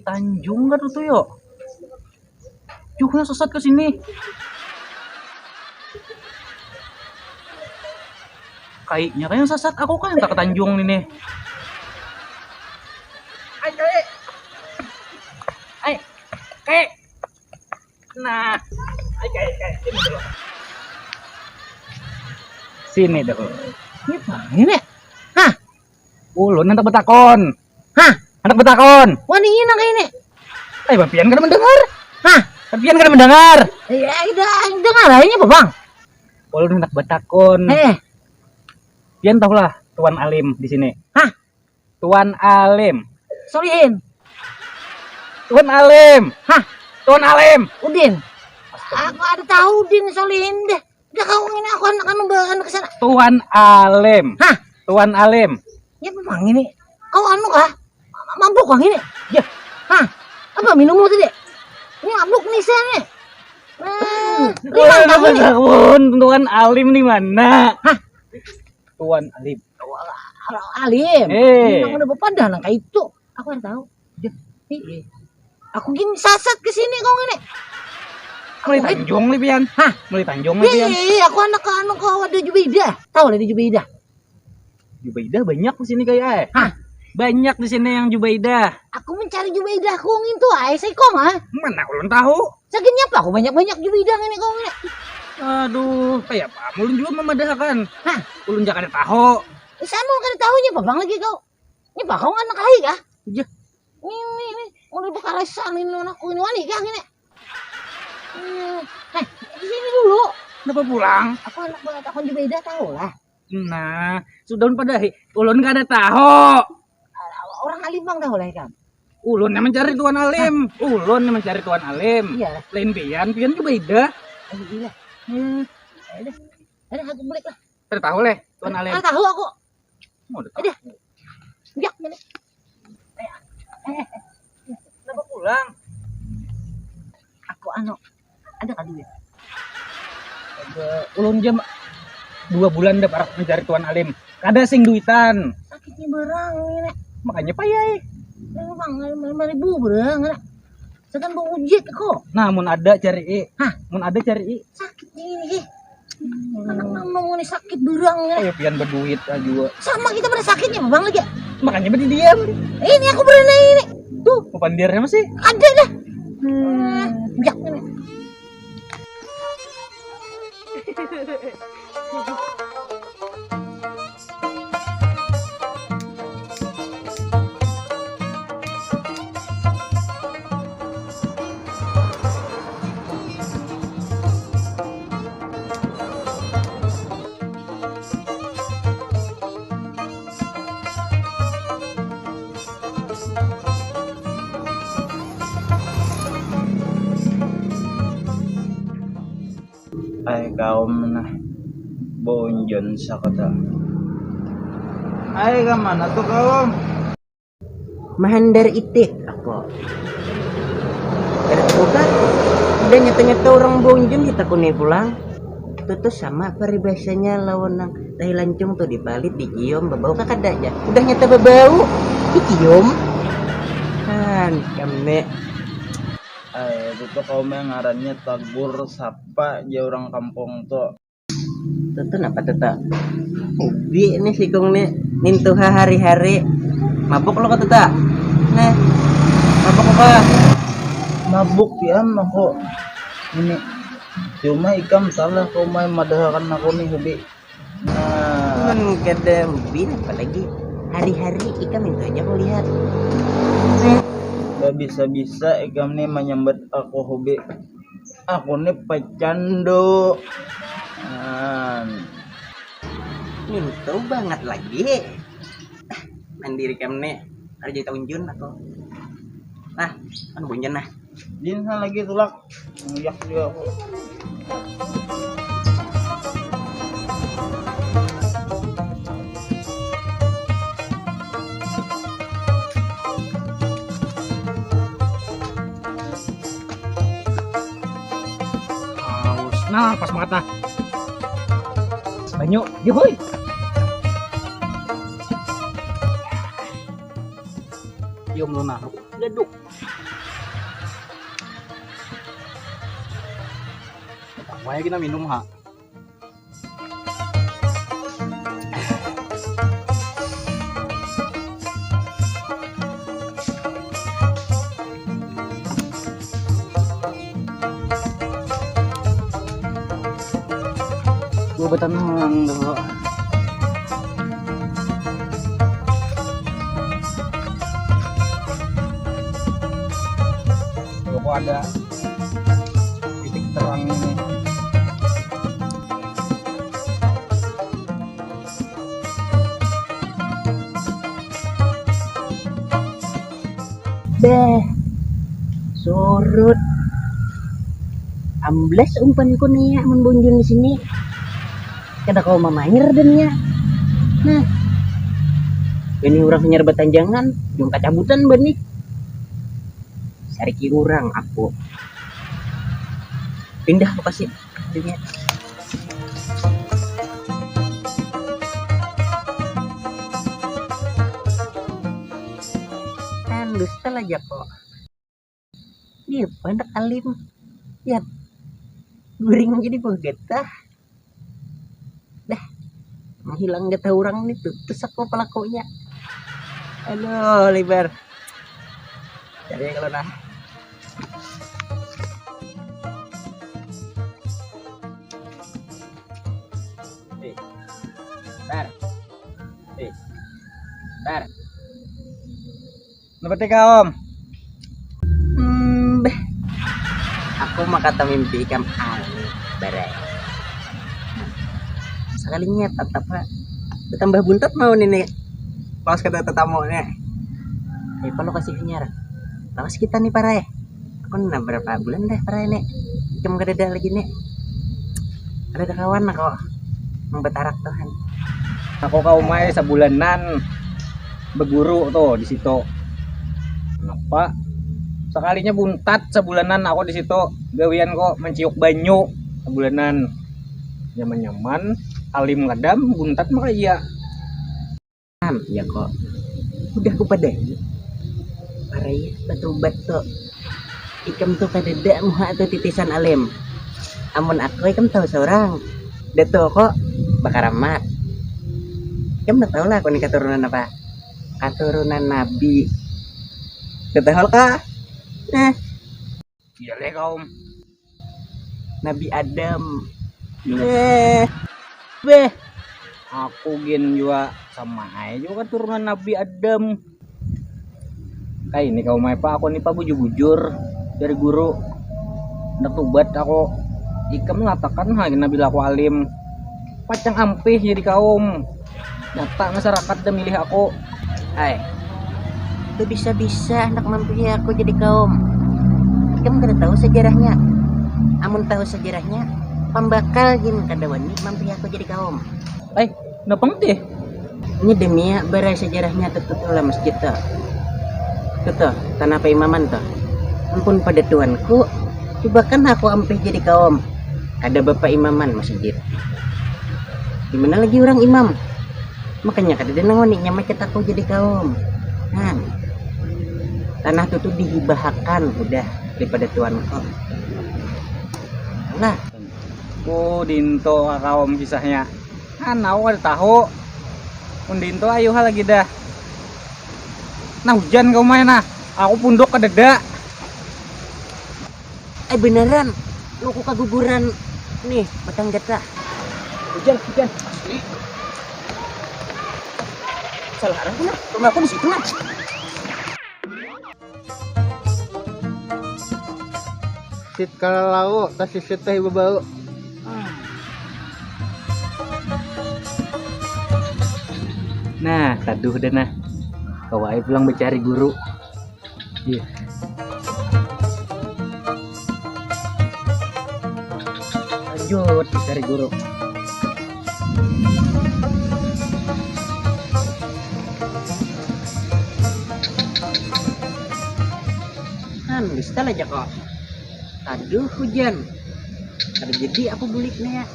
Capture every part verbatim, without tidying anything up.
Tanjung kan tuh yo. Jauhnya sesat ke sini. Kayaknya kayak sesat aku kan tak ke Tanjung ini. Ai, kayak. Ai, kayak. Nah, ai, kayak, kayak. Sini dulu. Sini dulu. Ini apa? Ini? Hah? Ulun hendak betakon. Hah? Hendak betakon. Wani ini nang ini. Eh, bapian kada mendengar. Hah? Bapian kada mendengar. Iya, iya, dengar aja apa, Bang? Ulun hendak betakon. Eh. Pian tahulah Tuan Alim di sini. Hah? Tuan Alim. Solihin. Tuan Alim. Hah? Tuan Alim. Udin. Astaga. Aku ada tahu Udin Solihin deh. Udah kau ini aku anak anu ba- anu ke sana. Tuan Alim. Hah? Tuan Alim. Ya memang ini. Kau anu kah? Mabuk kah ini? Ya. Hah? Apa minummu tadi? Ini mabuk nih saya nih. Eh, rimang kah ini? Tuan Alim di mana? Hah? Tuan Alim. Wah, Alim. Eh. Memang udah bepadah nang kayak itu. Aku ada tahu. Iya. Aku gini sasat ke sini kau ini. Mulai Tanjung nih pian. Hah? Mulai Tanjung nih pian. Iya, aku anak ke anu ke wadah Jubaidah. Tahu lah di Jubaidah. Jubaidah banyak di sini kayak eh. Hah? Banyak di sini yang Jubaidah. Aku mencari Jubaidah kau ngintu ai saya kong ah. Mana ulun tahu? Sakitnya apa aku banyak-banyak Jubaidah ini kau ini. Aduh, kayak apa? Ulun juga memadahakan. Hah? Ulun jangan tahu. Sama kada tahunya apa bang lagi kau. Ini bakal anak lagi kah? Iya. Ini ini udah berkarasan ini anakku ini wani kah ini. Hmm. Heh, di sini dulu. Kenapa pulang? Aku anak banget aku juga tidak tahu lah. Nah, sudah ulun padahi. Ulun kada tahu. Orang alim bang tahu lah ikam. Ulun yang mencari tuan alim. Ulun yang mencari tuan alim. Iya lah. Lain pian, pian juga ida. Oh, iya. Hmm. Ada aku balik lah. Kada tahu leh tuan alim. Kada tahu aku. Mau ada tahu. Ada. Biak mana? Kenapa pulang? Aku anu ada kali ya. Ulun jam dua bulan dah parak mencari tuan alim. Kada sing duitan. Sakitnya barang ini. Makanya payah. Memang lima ribu barang. Sekan bau ujik aku. Nah, mun ada cari i. Hah? Mun ada cari i. Sakit ini sih. Anak nang ini sakit durang ya. Ayo pian berduit aja juga. Sama kita pada sakitnya bang lagi. Makanya berdiam. Ini aku berani ini. Tuh. Mau pandirnya masih? Ada dah. Hmm. Biak ini. Ai kaum nah bonjon sakata. Ai ka mana tu kaum? Mahandar itik aku. Kada tahu kah? Udah nyata-nyata orang bonjon ditakuni pulang. Itu tuh sama paribasanya lawan nang tahi lancung tuh dipalit dicium babau kah kada aja. Udah nyata babau dicium. Kan kami. Ai itu tuh kaum yang ngarannya tagur sapa ja urang kampung tu. Tuh tuh napa tuh tuh. Ubi nih sikung nih mintuha hari-hari. Mabuk lo kok tuh tuh. Nah. Mabuk apa? Mabuk pian aku. Ini cuma ikam salah kau main madahakan aku nih ubi. Nah. Mun kada hobi apalagi hari-hari ikam itu aja aku lihat. Babisa-bisa ikam nih menyambat aku hobi. Aku nih pecandu. Nah. Mintu banget lagi. Mandiri kam nih. Kerja taunjun aku. Nah, kan bunjun nah. Din sana lagi tulak. Nguyak juga aku. Haus. Nah, pas banget nah. Banyu, yuhui. Cium lu nah, lu. Leduk. Makanya kita minum ha. Gua betenang dulu. Kalau ada titik terang ini. Beh, surut. Amblas umpanku nih ya, mun bunjun di sini. Kada kawa mamair dan ya. Nah, ini urang hanyar batanjangan, jung kacabutan ban nih. Sariki urang aku. Pindah lokasi. Kan dusta lah jako. Dia anak alim. Ya. Guring jadi buah getah. Dah, menghilang getah orang nih, tutus aku pelakunya. Aduh, libar. Jadi kalau nah. Eh, tar. Eh, tar. Napa ti, Kaum? Hmm, beh. Aku maka tamimpi ikam aneh, barai. Sakalinya tatap ha. Bertambah buntat mau nih, nih. Pas kada tetamu nih. Eh, kalau kasih hanyar. Lawas kita nih, parai. Aku nah berapa bulan dah, parai nih. Ikam kadada lagi nih. Ada kawan aku. Membetarak Tuhan. Aku kaumai sabulanan beguru tuh di situ. Kenapa? Sekalinya buntat sabulanan aku di situ. Gawian kok menciuk banyu sabulanan. Nyaman-nyaman, alim kadam, buntat maka iya. Am, ya kok. Udah ku padai. Parai batubat tu. Ikam tu kadada muha tu titisan alim. Amun aku ikam tahu seorang. Datu kok bakaramat. Ikam dah tahu lah aku ni katurunan apa? Katurunan nabi. Dah tahu kah? Nah. Iya leh kaum. Nabi Adam. Eh. Beh. Aku gin jua sama aja juga keturunan Nabi Adam. Kayak ini kaum apa aku nih pak bujur-bujur dari guru. Nak tubat aku. Ikam mengatakan ha gin nabi aku alim. Pacang ampih jadi kaum. Nyata masyarakat dah milih aku. Hai, tu bisa-bisa handak mampihi aku jadi kaum. Ikam kada tahu sejarahnya. Amun tahu sejarahnya, pambakal gin kada wani mampihi aku jadi kaum. Hai, napa ngerti? Ini demi ya, bara sejarahnya tu, tu, tu lah masjid tu. Tu, tu, tanah paimaman tu. Ampun pada tuanku, cubakan aku ampih jadi kaum. Kada bapa imaman masjid. Di mana lagi orang imam? Makanya kada ada nang wani nyamacat aku jadi kaum. Nah, tanah tu tu dihibahakan udah daripada tuan kau. Lah. Ku dinto ka kaum kisahnya. Nah, aku kada tahu. Mun dinto ayu ha lagi dah. Nah, hujan kau main nah. Aku punduk kadada. Eh, beneran, luku kaguguran nih, batang getah. Hujan, hujan. Asli. Salah arah tu nah, rumah aku di situ nah. Sit kalalau, tasisit teh bebau. Nah, taduh dah nah. Kawai pulang mencari guru. Iya. Lanjut cari guru. Han, bisa lah jako. Aduh, hujan. Kada jadi aku bulik nih ya.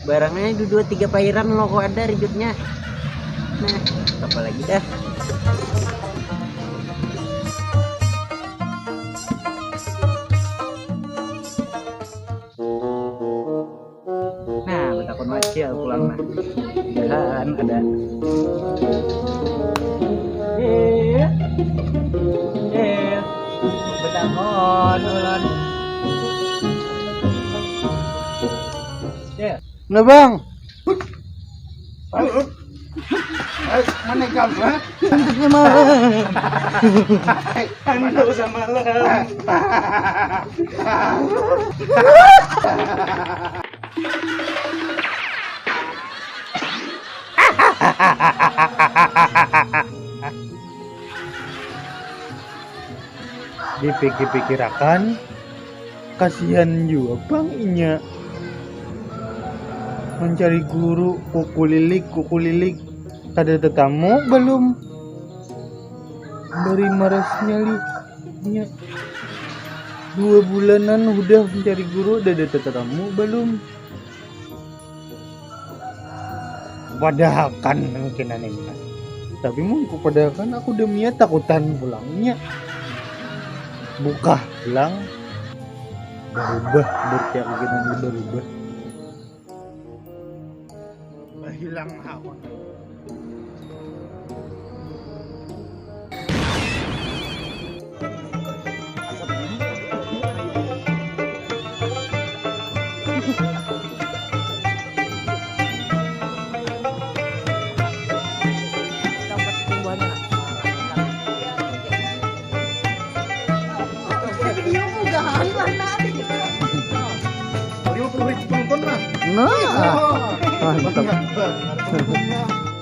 Barangnya dua tiga pairan lo kok ada ridutnya. Nah, apa lagi dah? Ada. Iya. Iya. Betakon ulun. Iya. Nah, Bang. Mana kamu, ha? Anaknya malam. Anda usah malam. Dipikir-pikirakan, kasihan jua pang inya. Mencari guru, kukulilik, kukulilik, kada tetamu balum. Bari marasnya li inya. Dua bulanan hudah mencari guru, kada tetamu balum. Padahakan mungkinan ini. Tapi mun kupadahakan, aku demi takutan pulangnya. Bukah pulang, barubah, berarti aku kena barubah. Hilang aku. Lima puluh ribu penonton lah. Nah. Wah, mantap. Banyak banget.